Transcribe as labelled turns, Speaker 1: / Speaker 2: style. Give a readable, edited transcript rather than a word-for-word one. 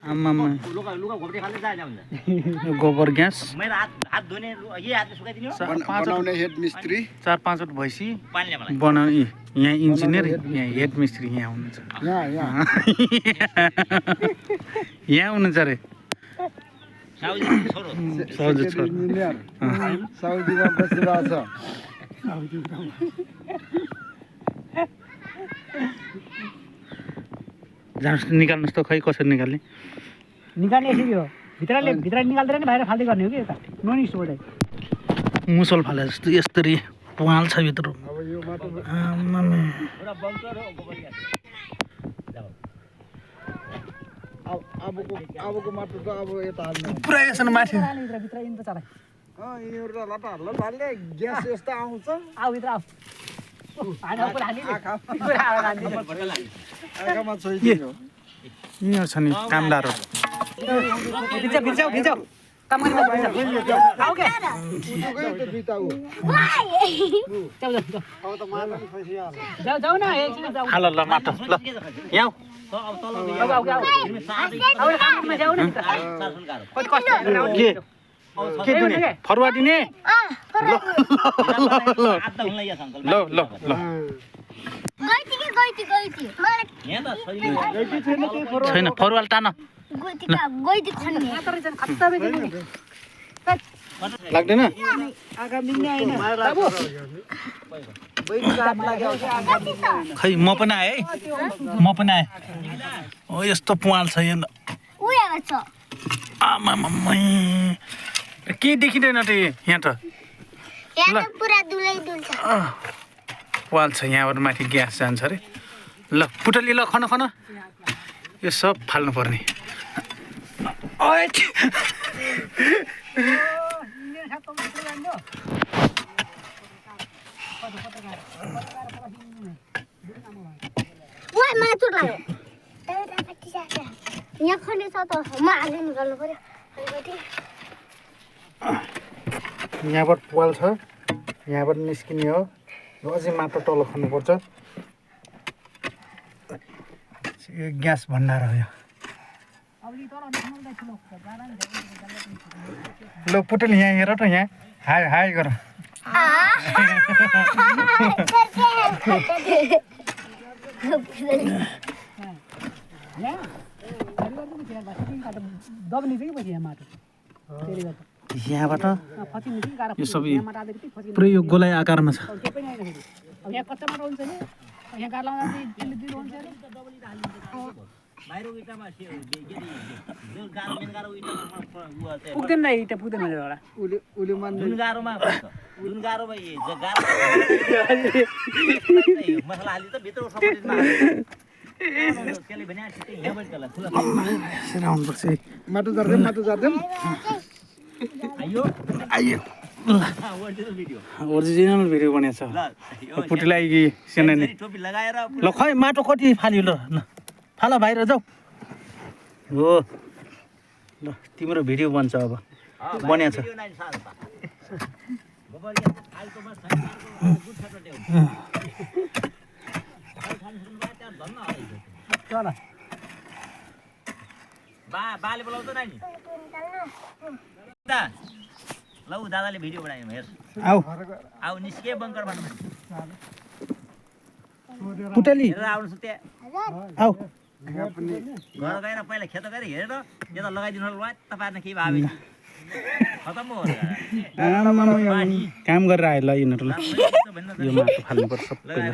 Speaker 1: आमामा
Speaker 2: लुगा लुगा घोप्टे खाले जाने हुन्छ
Speaker 1: गोबर ग्यास
Speaker 2: मेरो हात धुने यही हातले सुकाइदिनु हो
Speaker 3: बनाउने हेड मिस्त्री
Speaker 1: 4-5 वटा भइसि
Speaker 2: पानीले मलाई
Speaker 1: बनाउने यहाँ इन्जिनियर यहाँ हेड मिस्त्री यहाँ हुनुहुन्छ यहाँ हुनुहुन्छ रे
Speaker 2: साउजी छोरो
Speaker 1: साउजी छोरो
Speaker 3: इन्जिनियर साउजीमा बसिरहेछ
Speaker 1: जानुहोस् निकाल्नुहोस् त खै कसरी निकाल्ने
Speaker 4: निकाल्ने यसरी हो भित्र निकाल्दैन नि बाहिर फाल्दै गर्ने हो कि यता नन स्टोर्डै
Speaker 1: मुसल फाले जस्तो यस्तरी पुवाल छ भित्र
Speaker 3: अब यो माटो
Speaker 1: आमामा
Speaker 2: पुरा बङ्कर हो गोबर ग्यास जाऊ
Speaker 3: अबको माटो त अब यता हाल्नु
Speaker 1: पुरा यसमा माथि
Speaker 4: भित्र इन त चला
Speaker 3: यिनीहरू त लटा हाल्ने ग्यास यस्तो आउँछ
Speaker 4: आऊ भित्र आऊ हामी ऊपर हाल्ने
Speaker 3: आँखामा छोइदियो
Speaker 1: यिनीहरू छ नि कामदारहरू
Speaker 4: भिजाऊ काम गर्ने मान्छे भिजाऊ आऊ के जाऊ न एकछिन जाऊ
Speaker 1: हाल ल माटो ल यहाँ
Speaker 2: अब तल
Speaker 4: आऊ काममा जाऊ न कति कष्ट
Speaker 1: के दिने फरुवा दिने
Speaker 2: आधा हुन लाग्यो अंकल
Speaker 1: ल ल ल
Speaker 5: गइती
Speaker 2: यहाँ त छैन
Speaker 1: छैन फरुवाल तान
Speaker 5: गइती खन्ने
Speaker 1: लाग्दैन
Speaker 4: आगा मिल्ने हैन बाबु
Speaker 1: खै म पनि आएँ है म पनि आएँ ओ यस्तो पुवाल छ यहाँ
Speaker 5: उयो छ
Speaker 1: आमामा के देखिँदैन त यहाँ त
Speaker 5: यहाँ त पुरा दुलै दुल्छ
Speaker 1: पुवाल छ यहाँबाट माथि ग्यास जान्छ अरे ल पुटली ल खन यो सब फाल्नु पर्ने
Speaker 5: ओइ माथि लाग्यो यहाँ खन्ने छ त म हाल्ने निकाल्नु पर्यो
Speaker 1: यहाँबाट पुवाल छ यहाँबाट निस्किने हो यो अझै माटो तल खन्नुपर्छ यो ग्यास भण्डार हो यो ल पुटली यहाँ हेर त यहाँ हाई हाई गर यहाँबाट यो सबै पुरै यो गोलाइ आकारमा छ
Speaker 4: पुग्दैन न इटा पुग्दैन होला
Speaker 3: उले मान्ने
Speaker 2: जुन गाह्रोमा जुन गाह्रोमा मसला हाली त भित्र सपोर्टिङमा त्यसले भने यहाँबाट त्यसलाई खुला
Speaker 1: आउनुपर्छ
Speaker 3: माटो झार्दै
Speaker 2: आयो
Speaker 1: आइयो
Speaker 2: भिडियो
Speaker 1: ओरिजिनल भिडियो बनेको छ पुटलाई कि सेनानी
Speaker 2: टोपी लगाएर
Speaker 1: ल खै माटो कति फाल्यो ल फाल बाहिर जाऊ हो ल तिम्रो भिडियो बन्छ अब बन्या छ
Speaker 2: बाले बोलाउँछ नि ल ऊ दादाले भिडियो बनायो हेर
Speaker 1: आऊ
Speaker 2: आऊ निस्के बङ्करबाट
Speaker 1: पुटली
Speaker 2: हेरेर आउनुहोस् त्यहाँ
Speaker 1: आऊ
Speaker 2: घर गएर पहिला खेत गएर हेरेर यता लगाइदिनु होला तपाईँहरूले केही भावे खतम हो
Speaker 1: काम गरेर आयो ल यिनीहरू ल यो माटो फाल्नुपर्छ सबैले